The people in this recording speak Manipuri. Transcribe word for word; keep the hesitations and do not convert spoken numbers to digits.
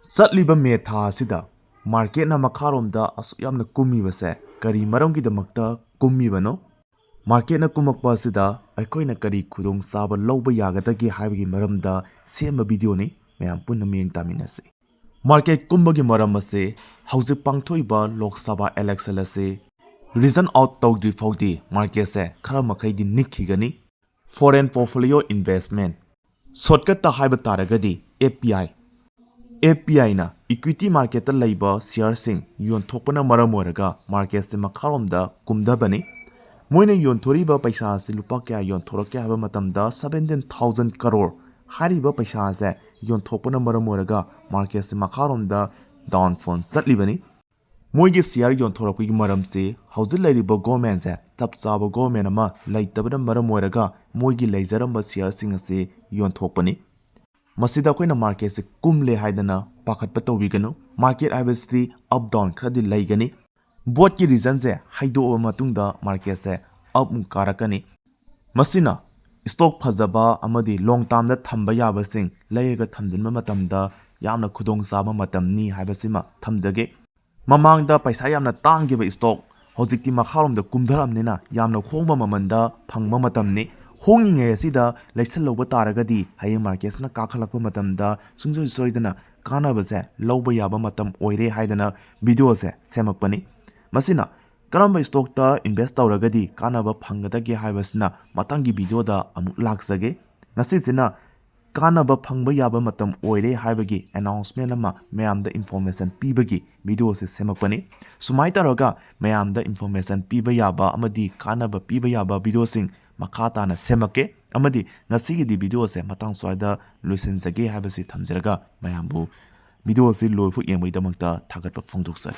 ꯆꯠꯂꯤꯕ ꯃꯦ ꯊꯥ ꯑꯁꯤꯗ ꯃꯥꯔꯀꯦꯠꯅ ꯃꯈꯥꯔꯣꯝꯗ ꯑꯁꯨꯛ ꯌꯥꯝꯅ ꯀꯨꯝꯃꯤꯕꯁꯦ ꯀꯔꯤ ꯃꯔꯝꯒꯤꯗꯃꯛꯇ ꯀꯨꯝꯃꯤꯕꯅꯣ? ꯃꯥꯔꯀꯦꯠꯅ ꯀꯨꯝꯃꯛꯄ ꯑꯁꯤꯗ ꯑꯩꯈꯣꯏꯅ ꯀꯔꯤ ꯈꯨꯗꯣꯡꯆꯥꯕ ꯂꯧꯕ ꯌꯥꯒꯗꯒꯦ ꯍꯥꯏꯕꯒꯤ ꯃꯔꯝꯗ ꯁꯦꯝꯕ ꯚꯤꯗꯤꯑꯣꯅꯤ꯫ ꯃꯌꯥꯝ ꯄꯨꯟꯅ ꯃꯤꯠꯌꯦꯡ ꯇꯥꯃꯤꯟꯅꯁꯤ꯫ ꯃꯥꯔꯀꯦꯠ ꯀꯨꯝꯕꯒꯤ ꯃꯔꯝ ꯑꯁꯤ ꯍꯧꯖꯤꯛ ꯄꯥꯡꯊꯣꯛꯏꯕ ꯂꯣꯛ ꯁꯚꯥ ꯏꯂꯦꯛꯁꯟ ꯑꯁꯤ ꯔꯤꯖꯟ ꯑꯥꯎꯠ ꯇꯧꯗ꯭ꯔꯤ ꯐꯥꯎꯗꯤ ꯃꯥꯔꯀꯦꯠꯁꯦ ꯈꯔ ꯃꯈꯩꯗꯤ ꯅꯤꯛꯈꯤꯒꯅꯤ꯫ Foreign Portfolio Investment, ꯁꯣꯔꯠꯀꯠꯇ ꯍꯥꯏꯕ ꯇꯥꯔꯒꯗꯤ F P I. F P ꯑꯥꯏꯅ ꯏꯀ꯭ꯋꯤꯇꯤ ꯃꯥꯔꯀꯦꯠꯇ ꯂꯩꯕ ꯁꯤꯌꯔꯁꯤꯡ ꯌꯣꯟꯊꯣꯛꯄꯅ ꯃꯔꯝ ꯑꯣꯏꯔꯒ ꯃꯥꯔꯀꯦꯠꯁꯦ ꯃꯈꯥꯔꯣꯝꯗ ꯀꯨꯝꯊꯕꯅꯤ꯫ ꯃꯣꯏꯅ ꯌꯣꯟꯊꯣꯔꯛꯏꯕ ꯄꯩꯁꯥ ꯑꯁꯤ ꯂꯨꯄꯥ ꯀꯌꯥ ꯌꯣꯟꯊꯣꯔꯛꯀꯦ ꯍꯥꯏꯕ ꯃꯇꯝꯗ seventeen thousand crore ꯍꯥꯏꯔꯤꯕ ꯄꯩꯁꯥ ꯑꯁꯦ ꯌꯣꯟꯊꯣꯛꯄꯅ ꯃꯔꯝ ꯑꯣꯏꯔꯒ ꯃꯥꯔꯀꯦꯠꯁꯦ ꯃꯈꯥꯔꯣꯝꯗ ꯗꯥꯎꯟꯐꯣꯜ ꯆꯠꯂꯤꯕꯅꯤ꯫ ꯃꯣꯏꯒꯤ ꯁꯤꯌꯔ ꯌꯣꯟꯊꯣꯔꯛꯄꯒꯤ ꯃꯔꯝꯁꯤ ꯍꯧꯖꯤꯛ ꯂꯩꯔꯤꯕ ꯒꯣꯔꯃꯦꯟꯁꯦ ꯆꯞ ꯆꯥꯕ ꯒꯣꯔꯃꯦꯟ ꯑꯃ ꯂꯩꯇꯕꯅ ꯃꯔꯝ ꯑꯣꯏꯔꯒ ꯃꯣꯏꯒꯤ ꯂꯩꯖꯔꯝꯕ ꯁꯤꯌꯔꯁꯤꯡ ꯑꯁꯤ ꯌꯣꯟꯊꯣꯛꯄꯅꯤ꯫ ꯃꯁꯤꯗ ꯑꯩꯈꯣꯏꯅ ꯃꯥꯔꯀꯦꯠꯁꯦ ꯀꯨꯝꯂꯦ ꯍꯥꯏꯗꯅ ꯄꯥꯈꯠꯄ ꯇꯧꯕꯤꯒꯅꯨ꯫ ꯃꯥꯔꯀꯦꯠ ꯍꯥꯏꯕꯁꯤꯗꯤ ꯑꯞ ꯗꯥꯎꯟ ꯈꯔꯗꯤ ꯂꯩꯒꯅꯤ꯫ ꯕꯣꯠꯀꯤ ꯔꯤꯖꯟꯁꯦ ꯍꯩꯗꯣꯛꯑꯕ ꯃꯇꯨꯡꯗ ꯃꯥꯔꯀꯦꯠꯁꯦ ꯑꯞ ꯑꯃꯨꯛ ꯀꯥꯔꯛꯀꯅꯤ꯫ ꯃꯁꯤꯅ ꯏꯁꯇꯣꯛ ꯐꯖꯕ ꯑꯃꯗꯤ ꯂꯣꯡ ꯇꯥꯝꯗ ꯊꯝꯕ ꯌꯥꯕꯁꯤꯡ ꯂꯩꯔꯒ ꯊꯝꯖꯤꯟꯕ ꯃꯇꯝꯗ ꯌꯥꯝꯅ ꯈꯨꯗꯣꯡꯆꯥꯕ ꯃꯇꯝꯅꯤ ꯍꯥꯏꯕꯁꯤꯃ ꯊꯝꯖꯒꯦ꯫ ꯃꯃꯥꯡꯗ ꯄꯩꯁꯥ ꯌꯥꯝꯅ ꯇꯥꯡꯈꯤꯕ ꯏꯁꯇꯣꯛ ꯍꯧꯖꯤꯛꯇꯤ ꯃꯈꯥꯔꯣꯝꯗ ꯀꯨꯝꯊꯔꯛꯑꯕꯅꯤꯅ ꯌꯥꯝꯅ ꯍꯣꯡꯕ ꯃꯃꯜꯗ ꯐꯪꯕ ꯃꯇꯝꯅꯤ꯫ ꯍꯣꯡꯉꯤꯉꯩ ꯑꯁꯤꯗ ꯂꯩꯁꯜꯍꯧꯕ ꯇꯥꯔꯒꯗꯤ ꯍꯌꯦꯡ ꯃꯥꯔꯀꯦꯠꯁꯤꯅ ꯀꯥꯈꯠꯂꯛꯄ ꯃꯇꯝꯗ ꯁꯨꯡꯁꯣꯏ ꯁꯣꯏꯗꯅ ꯀꯥꯟꯅꯕꯁꯦ ꯂꯧꯕ ꯌꯥꯕ ꯃꯇꯝ ꯑꯣꯏꯔꯦ ꯍꯥꯏꯗꯅ ꯚꯤꯗꯤꯑꯣꯁꯦ ꯁꯦꯝꯃꯛꯄꯅꯤ꯫ ꯃꯁꯤꯅ ꯀꯔꯝꯕ ꯏꯁꯇꯣꯛꯇ ꯏꯟꯚꯦꯁ ꯇꯧꯔꯒꯗꯤ ꯀꯥꯟꯅꯕ ꯐꯪꯒꯗꯒꯦ ꯍꯥꯏꯕꯁꯤꯅ ꯃꯊꯪꯒꯤ ꯚꯤꯗꯤꯑꯣꯗ ꯑꯃꯨꯛ ꯂꯥꯛꯆꯒꯦ꯫ ꯉꯁꯤꯁꯤꯅ ꯀꯥꯟꯅꯕ ꯐꯪꯕ ꯌꯥꯕ ꯃꯇꯝ ꯑꯣꯏꯔꯦ ꯍꯥꯏꯕꯒꯤ ꯑꯦꯅꯥꯎꯟꯁꯃꯦꯟ ꯑꯃ ꯃꯌꯥꯝꯗ ꯏꯟꯐꯣꯔꯃꯦꯁꯟ ꯄꯤꯕꯒꯤ ꯚꯤꯗꯤꯑꯣꯁꯦ ꯁꯦꯝꯃꯛꯄꯅꯤ꯫ ꯁꯨꯃꯥꯏꯅ ꯇꯧꯔꯒ ꯃꯌꯥꯝꯗ ꯏꯟꯐꯣꯔꯃꯦꯁꯟ ꯄꯤꯕ ꯌꯥꯕ ꯑꯃꯗꯤ ꯀꯥꯟꯅꯕ ꯄꯤꯕ ꯌꯥꯕ ꯚꯤꯗꯤꯑꯣꯁꯤꯡ ꯃꯈꯥ ꯇꯥꯅ ꯁꯦꯝꯃꯛꯀꯦ꯫ ꯑꯃꯗꯤ ꯉꯁꯤꯒꯤꯗꯤ ꯚꯤꯗꯤꯑꯣꯁꯦ ꯃꯇꯥꯡ ꯁ꯭ꯋꯥꯏꯗ ꯂꯣꯏꯁꯤꯟꯖꯒꯦ ꯍꯥꯏꯕꯁꯤ ꯊꯝꯖꯔꯒ ꯃꯌꯥꯝꯕꯨ ꯚꯤꯗꯤꯑꯣꯁꯤ ꯂꯣꯏꯐꯥꯎ ꯌꯦꯡꯕꯒꯤꯗꯃꯛꯇ ꯊꯥꯒꯠꯄ ꯐꯣꯡꯗꯣꯛꯆꯔꯤ꯫